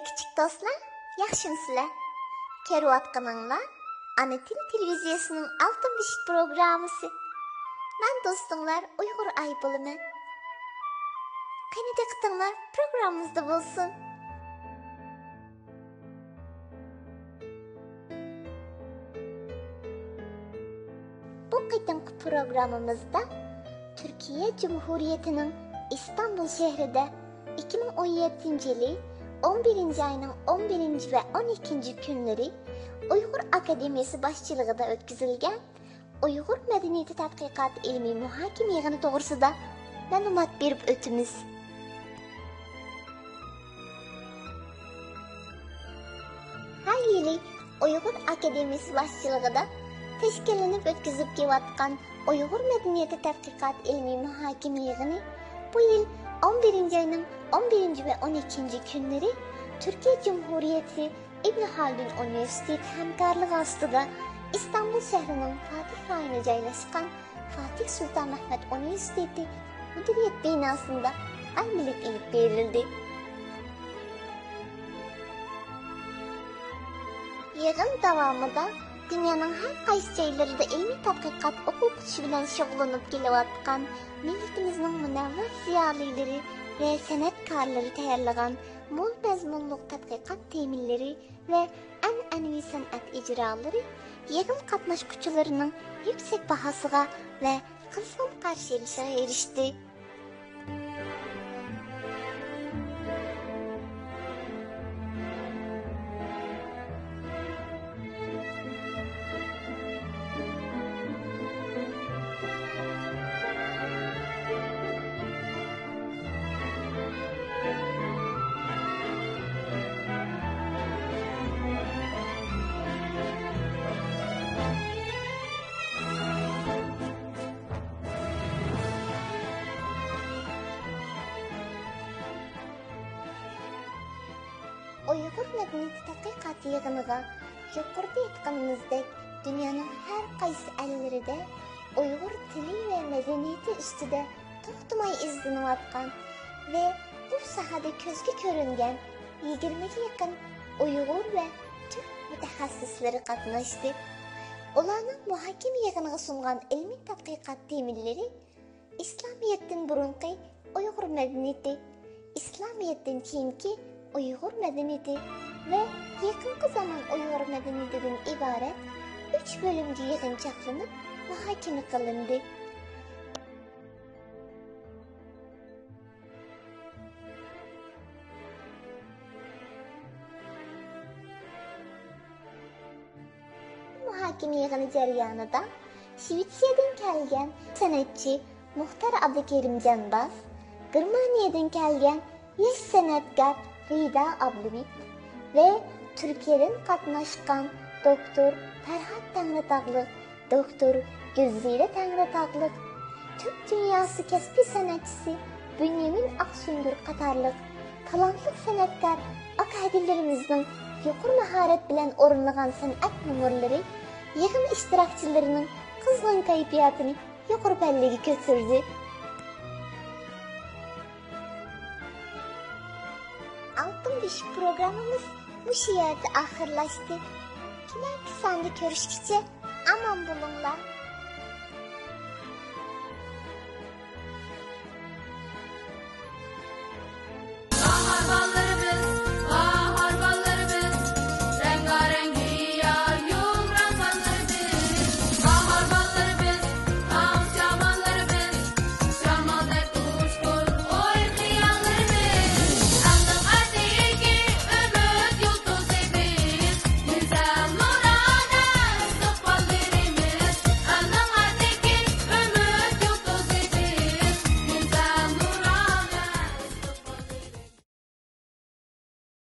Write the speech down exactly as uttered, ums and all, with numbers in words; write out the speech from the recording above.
كىچىك دوستلار، ياخشىمۇسىلەر؟ كۆرۈۋاتقىنىڭلار ئانا تىل تېلېۋىزىيەسىنىڭ ئالتۇن بېشىك پروگراممىسى. مەن دوستۇڭلار ئۇيغۇر ئايبولىمەن. قېنى دىققىتىڭلار پروگراممىمىزدا بولسۇن. بۇ قېتىمقى پروگراممىمىزدا تۈركىيە جۇمھۇرىيىتىنىڭ ئىستانبۇل شەھىرىدە ئىككى مىڭ ئون يەتتىنچى يىلى ئون بىرىنچى ئاينىڭ ئون بىرىنچى ۋە ئون ئىككىنچى كۈنلىرى ئۇيغۇر ئاكادېمىيەسى باشچىلىقىدا ئۆتكۈزۈلگەن ئۇيغۇر مەدەنىيىتى تەتقىقات ئىلمىي مۇھاكىمە يىغىنى توغرىسىدا مەلۇمات بېرىپ ئۆتىمىز. ھەر يىلى ئۇيغۇر ئاكادېمىيىسى باشچىلىقىدا تەشكىللىنىپ ئۆتكۈزۈپ كېلىۋاتقان ئۇيغۇر مەدەنىيىتى تەتقىقات ئىلمىي مۇھاكىمە يىغىنى بۇ يىل ئون بىرىنچى ئاينىڭ ئون بىرىنچى ۋە ئون ئىككىنچى كۈنلىرى تۈركىيە جۇمھۇرىيىتى ئىبن خالدۇن ئۇنىۋېرسىتېتى ھەمكارلىقى ئاستىدا ئىستانبۇل شەھىرىنىڭ فاتىھ رايونىدا جايلاشقان فاتىھ سۇلتان مەھمۇت ئۇنىۋېرسىتېتى مۇدىرىيەت بىناسىدا ئەمەلىيلىك ئېلىپ بېرىلدى. يىغىن داۋامىدا دۇنيانىڭ ھەر قايسى جايلىرىدا ئىلمىي تەتقىقات ئوقۇغۇچىسى بىلەن شۇغۇللىنىپ كېلىۋاتقان مىللىتىمىزنىڭ مۇنەۋۋەر زىيالىيلىرى ۋە سەنئەتكارلىرى تەييارلىغان مول مەزمۇنلۇق تەتقىقات تېمىلىرى ۋە ئەنئەنىۋى سەنئەت ئىجرالىرى يىغىن قاتناشقۇچىلىرىنىڭ يۈكسەك باھاسىغا ۋە قىزغىن قارشى ئېلىشىغا ئېرىشتى. ئۇيغۇر مەدەنىيىتى تەتقىقات يىغىنىغا يۇقىرىدا ئېيتقىنىمىزدەك دۇنيانىڭ ھەر قايسى ئەللىرىدە ئۇيغۇر تىلى ۋە مەدەنىيىتى ئۈستىدە توختىماي ئىزدىنىۋاتقان ۋە بۇ ساھەدە كۆزگە كۆرۈنگەن يىگىرمىگە يېقىن ئۇيغۇر ۋە تۈرك مۇتەخەسسىسلىرى قاتناشتى. ئۇلارنىڭ مۇھاكىمە يىغىنىغا سۇنغان ئىلمىي تەتقىقات تېمىلىرى ئىسلامىيەتتىن بۇرۇنقى ئۇيغۇر مەدەنىيىتى، ئىسلامىيەتتىن كېيىنكى ئۇيغۇر مەدەنىيىتى ۋە يېقىنقى زامان ئۇيغۇر مەدەنىيىتىدىن ئىبارەت ئۈچ بۆلۈمگە يىغىنچاقلىنىپ مۇھاكىمە قىلىندى. مۇھاكىمە يىغىنى جەريانىدا شىۋېتسىيەدىن كەلگەن سەنئەتچى مۇختار ئابدۇكېرىم جانباز، گېرمانىيەدىن كەلگەن ياش سەنئەتكار رىدا ئابلىمىت ۋە تۈركىيەدىن قاتناشقان دوكتور پەرھات تەڭرىتاغلىق، دوكتور گۈلزىرە تەڭرىتاغلىق، تۈرك دۇنياسى كەسپىي سەنئەتچىسى بۈنيامىن ئاقسۈڭگۈر قاتارلىق تالانتلىق سەنئەتكار ئاكادېملىرىمىزنىڭ يۇقىرى ماھارەت بىلەن ئورۇنلىغان سەنئەت نومۇرلىرى يىغىن ئىشتىراكچىلىرىنىڭ قىزغىن كەيپىياتىنى يۇقىرى پەللىگە كۆتۈردى. ئالتۇن بېشىق پروگراممىمىز مۇشۇ يەردە ئاخىرلاشتى. كېلەركى ساندا كۆرۈشكىچە ئامان بولۇڭلار.